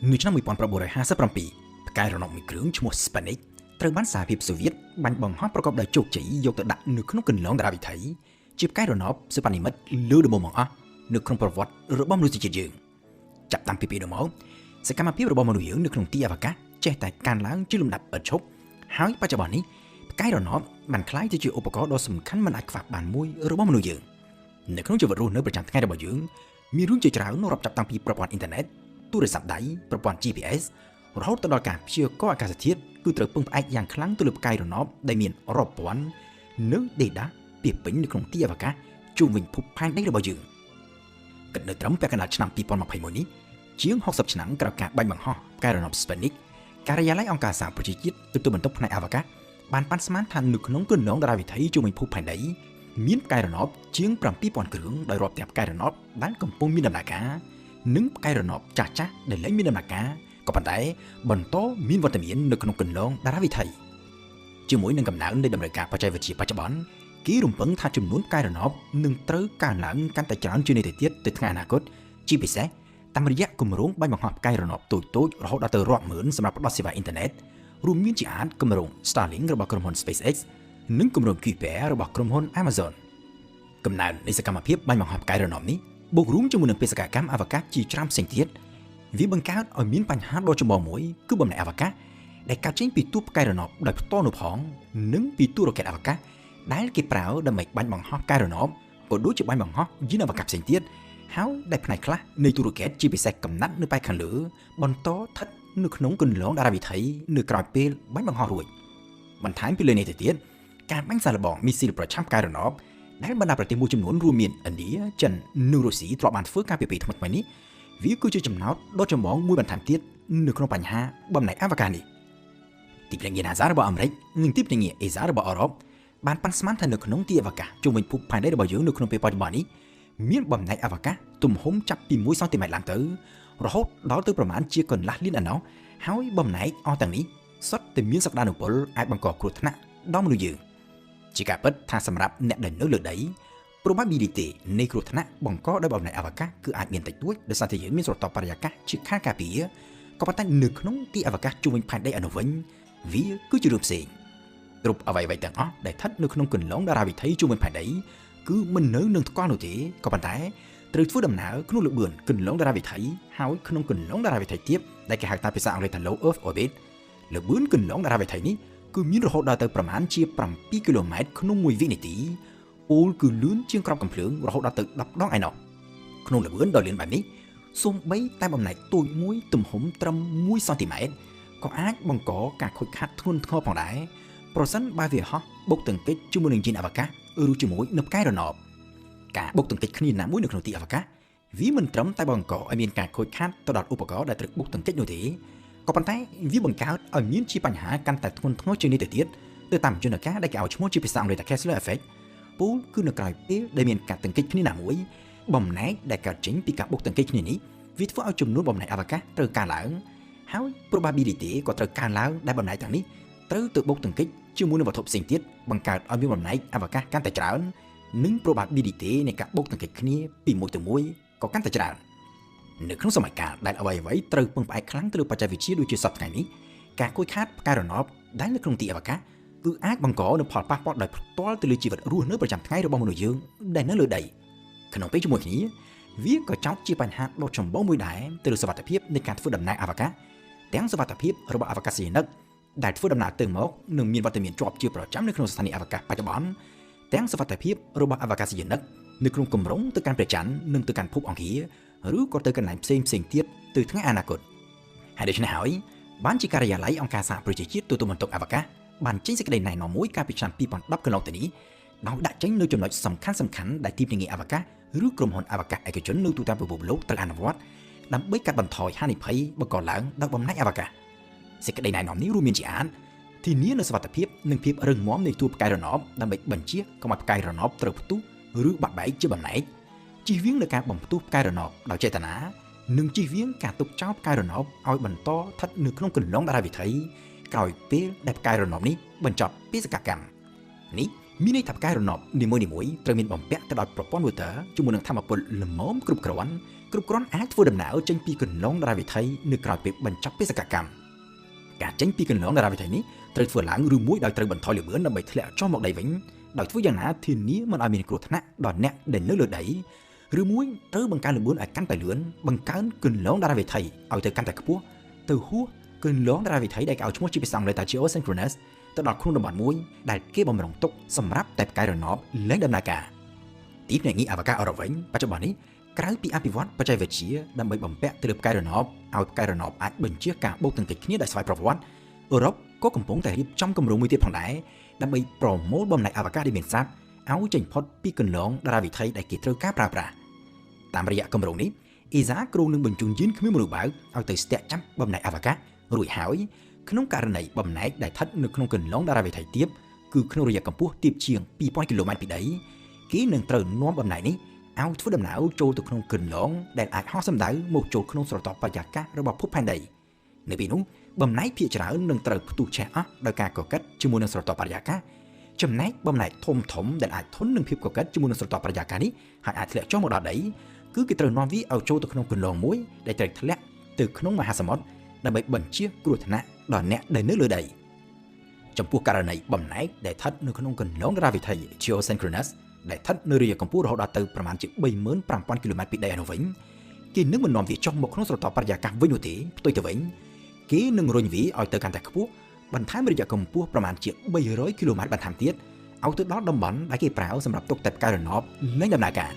នៅឆ្នាំ1957ផ្កាយរណបមួយគ្រឿងឈ្មោះ Sputnik ត្រូវបានសហភាពសូវៀតបាញ់បង្ហោះប្រកបដោយជោគជ័យយកទៅដាក់នៅក្នុងគន្លងតារាវិថីជាផ្កាយរណបសិប្បនិមិត្តលើដំបូងបង្អស់នៅក្នុងប្រវត្តិរបស់មនុស្សជាតិយើងចាប់តាំងពីពេលនោះមកសកម្មភាពរបស់មនុស្សយើងនៅក្នុងទីអវកាសចេះតែកើនឡើងជាលំដាប់ឥតឈប់ហើយបច្ចុប្បន្ននេះផ្កាយរណបបានក្លាយទៅជាឧបករណ៍ដ៏សំខាន់មិនអាចខ្វះបានមួយរបស់មនុស្សយើងនៅក្នុងជីវិតរស់នៅប្រចាំថ្ងៃរបស់យើងមានរឿងជាច្រើនរាប់ចាប់តាំងពីប្រព័ន្ធអ៊ីនធឺណិតទូរស័ព្ទដៃប្រព័ន្ធ GPS រហូតទៅដល់ការព្យាករណ៍អាកាសធាតុគឺត្រូវពឹងផ្អែកយ៉ាងខ្លាំងទៅលើផ្កាយរណបដែលមានរាប់ពាន់នៅដេដាពាសពេញនៅក្នុងទីអវកាសជុំវិញភពផែនដីរបស់យើងគិតនៅត្រឹមពាក់កណ្ដាលឆ្នាំ2021នេះជាង60ឆ្នាំក្រោយការបាញ់បង្ហោះផ្កាយរណប Sputnik ការិយាល័យអង្គការសហប្រជាជាតិទទួលបន្ទុកផ្នែកអវកាសបានប៉ាន់ស្មានថានៅក្នុងគន្លងតារាវិថីជុំវិញភពផែនដីមានផ្កាយរណបជាង7000គ្រឿងដោយរាប់ទាំងផ្កាយរណបដែលកំពុងមានដំណើរការនិងផ្កាយរណបចាស់ៗដែលលែងមានដំណើរការក៏ប៉ុន្តែបន្តមានវត្តមាននៅក្នុងគន្លងតារាវិថីជាមួយនឹងកំណើននៃតម្រូវការបច្ចេកវិទ្យាបច្ចុប្បន្នគេរំពឹងថាចំនួនផ្កាយរណបនឹងត្រូវកើនឡើងកាន់តែច្រើនជាងនេះទៅទៀតទៅថ្ងៃអនាគតជាពិសេសតាមរយៈគម្រោងបាញ់បង្ហោះផ្កាយរណបតូចៗរហូតដល់ទៅរាប់ម៉ឺនសម្រាប់ផ្ដល់សេវាអ៊ីនធឺណិតរួមមានជាអាចគម្រោង Starlink របស់ក្រុមហ៊ុន SpaceX និងគម្រោង Kuiper របស់ក្រុមហ៊ុន Amazon កំណើននៃសកម្មភាពបាញ់បង្ហោះផ្កាយរណបនេះបូករួមជាមួយនឹងបេសកកម្មអវកាសជាច្រើនផ្សេងទៀតវាបង្កើតឲ្យមានបញ្ហាដ៏ចម្បងមួយគឺបំណែកអវកាសដែលកើតចេញពីតួផ្កាយរណបដោយផ្ទាល់នោះផងនិងពីទូរ៉ុកេតអវកាសដែលគេប្រើដើម្បីបាញ់បង្ហោះផ្កាយរណបក៏ដូចជាបាញ់បង្ហោះយានអវកាសផ្សេងទៀតហើយដែលផ្នែកខ្លះនៃទូរ៉ុកេតជាពិសេសកំណាត់នៅប៉ែកខាងលើបន្តស្ថិតនៅក្នុងគន្លងតារាវិថីនៅក្រោយពេលបាញ់បង្ហោះរួចបន្ថែមពីលើនេះទៅទៀតការបាញ់សាឡបងមីស៊ីលប្រឆាំងផ្កាយរណបដែលបណ្ដាប្រទេសមួយចំនួនរួមមានឥណ្ឌាចិននិងរុស្ស៊ីធ្លាប់បានធ្វើការពីពេលថ្មីៗនេះវាគឺជាចំណោទដ៏ចម្បងមួយបន្ថែមទៀតនៅក្នុងបញ្ហាបំណែកអវកាសនេះទីភ្នាក់ងារ NASA របស់អាមេរិកនិងទីភ្នាក់ងារ ESA របស់អឺរ៉ុបបានប៉ាន់ស្មានថានៅក្នុងទីអវកាសជុំវិញភពផែនដីរបស់យើងនៅក្នុងពេលបច្ចុប្បន្ននេះមានបំណែកអវកាសទំហំចាប់ពី1សង់ទីម៉ែត្រឡើងទៅរហូតដល់ទៅប្រមាណជាកន្លះលានឯណោះហើយបំណែកអស់ទាំងនេះសុទ្ធតែមានសក្តានុពលអាចបង្កគ្រោះថ្នាក់ដល់មនុស្សយើងជាការពិតថាសម្រាប់អ្នកដែលនៅលើដី probability នៃគ្រោះថ្នាក់បង្កដោយបំណែកអវកាសគឺអាចមានតិចតួចដោយសារតែយើងមានស្រទាប់បរិយាកាសជាខែលការពារក៏ប៉ុន្តែនៅក្នុងទីអវកាសជុំវិញផែនដីឯនោះវិញវាគឺជារឿងផ្សេងគ្រប់អ្វីៗទាំងអស់ដែលស្ថិតនៅក្នុងគន្លងតារាវិថីជុំវិញផែនដីគឺមិននៅនឹងថ្កល់នោះទេក៏ប៉ុន្តែត្រូវធ្វើដំណើរក្នុងល្បឿនគន្លងតារាវិថីហើយក្នុងគន្លងតារាវិថីទាបដែលគេហៅតាមភាសាអង់គ្លេសថា Low Earth Orbit ល្បឿនគន្លងតារាវិថីនេះគឺមានរហូតដល់ទៅប្រមាណជា7គីឡូម៉ែត្រក្នុងមួយវិនាទីពោលគឺលឿនជាងក្របកំភ្លើងរហូតដល់ទៅ10ដងឯណោះក្នុងល្បឿនដ៏លឿនបែបនេះសូម្បីតែបំណែកតូចមួយទំហំត្រឹម1សង់ទីម៉ែត្រក៏អាចបង្កការខូចខាតធ្ងន់ធ្ងរផងដែរប្រសិនបើវាហោះបុកទង្គិចជាមួយនឹងយានអវកាសឬជាមួយនឹងផ្កាយរណបការបុកទង្គិចគ្នាណាមួយនៅក្នុងទីអវកាសវាមិនត្រឹមតែបង្កឲ្យមានការខូចខាតទៅដល់ឧបករណ៍ដែលត្រូវបុកទង្គិចនោះទេក៏ប៉ុន្តែវាបង្កើតឲ្យមានជាបញ្ហាកាន់តែធ្ងន់ធ្ងរជាងនេះទៅទៀតទៅតាមយន្តការដែលគេឲ្យឈ្មោះជាភាសាអង់គ្លេសថា Kessler Effect ពូលគឺនៅក្រោយពេលដែលមានការទង្គិចគ្នាណាមួយបំណែកដែលកើតចេញពីការបុកទង្គិចគ្នានេះវាធ្វើឲ្យចំនួនបំណែកអវកាសត្រូវកើនឡើងហើយ probability ក៏ត្រូវកើនឡើងដែលបំណែកទាំងនេះត្រូវទៅបុកទង្គិចជាមួយនឹងវត្ថុផ្សេងទៀតបង្កើតឲ្យមានបំណែកអវកាសកាន់តែច្រើននិង probability នៃការបុកទង្គិចគ្នាពីមួយទៅមួយក៏កាន់តែច្រើននៅក្នុងសម័យកាលដែលអ្វីៗត្រូវពឹងផ្អែកខ្លាំងទៅលើបច្ចេកវិទ្យាដូចជាសព្វថ្ងៃនេះការខូចខាតផ្កាយរណបដែលនៅក្នុងទីអវកាសគឺអាចបង្កនូវផលប៉ះពាល់ដោយផ្ទាល់ទៅលើជីវិតរស់នៅប្រចាំថ្ងៃរបស់មនុស្សយើងដែលនៅលើដីក្នុងពេលជាមួយគ្នាវាក៏ចោទជាបញ្ហាដ៏ចម្បងមួយដែរទៅលើសុវត្ថិភាពនៃការធ្វើដំណើរអវកាសទាំងសុវត្ថិភាពរបស់អវកាសយានិកដែលធ្វើដំណើរទៅមកនិងមានវត្តមានជាប់ជាប្រចាំនៅក្នុងស្ថានីយ៍អវកាសបច្ចុប្បន្នទាំងសុវត្ថិភាពរបស់អវកាសយានិកនៅក្នុងគម្រោងទៅកាន់ព្រះច័ន្ទនិងទៅកាន់ភពអង្គារឬក៏ទៅកន្លែងផ្សេងផ្សេងទៀតទៅថ្ងៃអនាគតហើយដូច្នេះហើយបានជាការិយាល័យអង្គការសហប្រជាជាតិទទួលបន្ទុកអវកាសបានចេញសេចក្តីណែនាំមួយកាលពីឆ្នាំ2010កន្លងទៅនេះដោយដាក់ចេញនូវចំណុចសំខាន់សំខាន់ដែលទីភ្នាក់ងារអវកាសឬក្រុមហ៊ុនអវកាសឯកជននៅទូទាំងពិភពលោកត្រូវអនុវត្តដើម្បីកាត់បន្ថយហានិភ័យបង្កឡើងដោយបំណែកអវកាសសេចក្តីណែនាំនេះរួមមានជាអាទិធានានូវសុវត្ថិភាពនិងភាពរឹងមាំនៃតួផ្កាយរណបដើម្បីបញ្ជាកុំឲ្យផ្កាយរណបត្រូវផ្ទុះឬបាក់បែកជាបំណែកជៀសវាងនូវការបំផ្ទុះផ្កាយរណបដោយចេតនានិងជៀសវាងការទុកចោលផ្កាយរណបឲ្យបន្តស្ថិតនៅក្នុងគន្លងតារាវិថីក្រោយពេលដែលផ្កាយរណបនេះបញ្ចប់បេសកកម្មនេះមានន័យថាផ្កាយរណបនីមួយៗត្រូវមានបំពាក់ទៅដោយប្រព័ន្ធម៉ូទ័រជាមួយនឹងធម្មពលល្មមគ្រប់គ្រាន់ គ្រប់គ្រាន់អាចធ្វើដំណើរចេញពីគន្លងតារាវិថីនៅក្រោយពេលបញ្ចប់បេសកកម្មការចេញពីគន្លងតារាវិថីនេះត្រូវធ្វើឡើងឬមួយដោយត្រូវបន្ថយល្បឿនដើម្បីធ្លាក់ចុះមកដីវិញដោយធ្វើយ៉ាងណាធានាមិនឲ្យមានគ្រោះថ្នាក់ដល់អ្នកដែលនៅលើដីឬមួយត្រូវបង្កើនល្បឿនឲ្យកាន់តែលឿនបង្កើនគន្លងតារាវិថីឲ្យទៅកាន់តែខ្ពស់ទៅហួសគន្លងតារាវិថីដែលគេឲ្យឈ្មោះជាភាសាអង់គ្លេសថា geosynchronous ទៅដល់ក្នុងតំបន់មួយដែលគេបំរុងទុកសម្រាប់តែផ្កាយរណបលែងដំណើរការទីភ្នាក់ងារអវកាសអឺរ៉ុបវិញបច្ចុប្បន្ននេះក្រៅពីអភិវឌ្ឍបច្ចេកវិទ្យាដើម្បីបំពាក់ទៅលើផ្កាយរណបឲ្យផ្កាយរណបអាចបញ្ជាការបូកទង្គិចគ្នាដោយស្វ័យប្រវត្តិអឺរ៉ុបក៏កំពុងតែរៀបចំគម្រោងមួយទៀតផងដែរដើម្បីប្រមូលបំណែកអវកាសដែលមានស្រាប់ឲ្យចេញផុតពីគន្លងតារាវិថីដែលគេត្រូវការប្រើប្រាស់តាមរយៈគម្រោងនេះអ៊ីសាគ្រោងនឹងបញ្ជូនយានគ្មានមនុស្សបើកឲ្យទៅស្ទាក់ចាប់បំណែកអវកាសរួចហើយក្នុងករណីបំណែកដែលស្ថិតនៅក្នុងគន្លងតារាវិថីទាបគឺក្នុងរយៈកម្ពស់ទាបជាង2000គីឡូម៉ែត្រពីដីគេនឹងត្រូវនាំបំណែកនេះឲ្យធ្វើដំណើរចូលទៅក្នុងគន្លងដែលអាចហោះសម្ដៅមកចូលក្នុងស្រទាប់បរិយាកាសរបស់ភពផែនដីនៅពេលនោះបំណែកភាគច្រើននឹងត្រូវផ្ទុះឆេះអស់ដោយការកកិតជាមួយនឹងស្រទាប់បរិយាកាសចំណែកបំណែកធំធំដែលអាចធន់នឹងភាពកកិតជាមួយនឹងស្រទាប់បរិយាកាសនេះហើយអាចធ្លាក់ចុះមកដល់ដីគឺគេត្រូវនាំវាឲ្យចូលទៅក្នុងគន្លងមួយដែលត្រូវធ្លាក់ទៅក្នុងមហាសមុទ្រដើម្បីបញ្ជៀសគ្រោះថ្នាក់ដល់អ្នកដែលនៅលើដីចំពោះករណីបំណែកដែលស្ថិតនៅក្នុងគន្លងតារាវិថី geosynchronous ដែលស្ថិតនៅរយៈកម្ពស់រហូតដល់ទៅប្រមាណជា35000គីឡូម៉ែត្រពីដីឯនោះវិញគេនឹងមិននាំវាចុះមកក្នុងស្រទាប់បរិយាកាសវិញនោះទេផ្ទុយទៅវិញគេនឹងរុញវាឲ្យទៅកាន់តែខ្ពស់បន្ថែមរយៈកម្ពស់ប្រមាណជា300គីឡូម៉ែត្របន្ថែមទៀតឲ្យទៅដល់តំបន់ដែលគេប្រើសម្រាប់ទុកតែផ្កាយរណបលែងដំណើរការ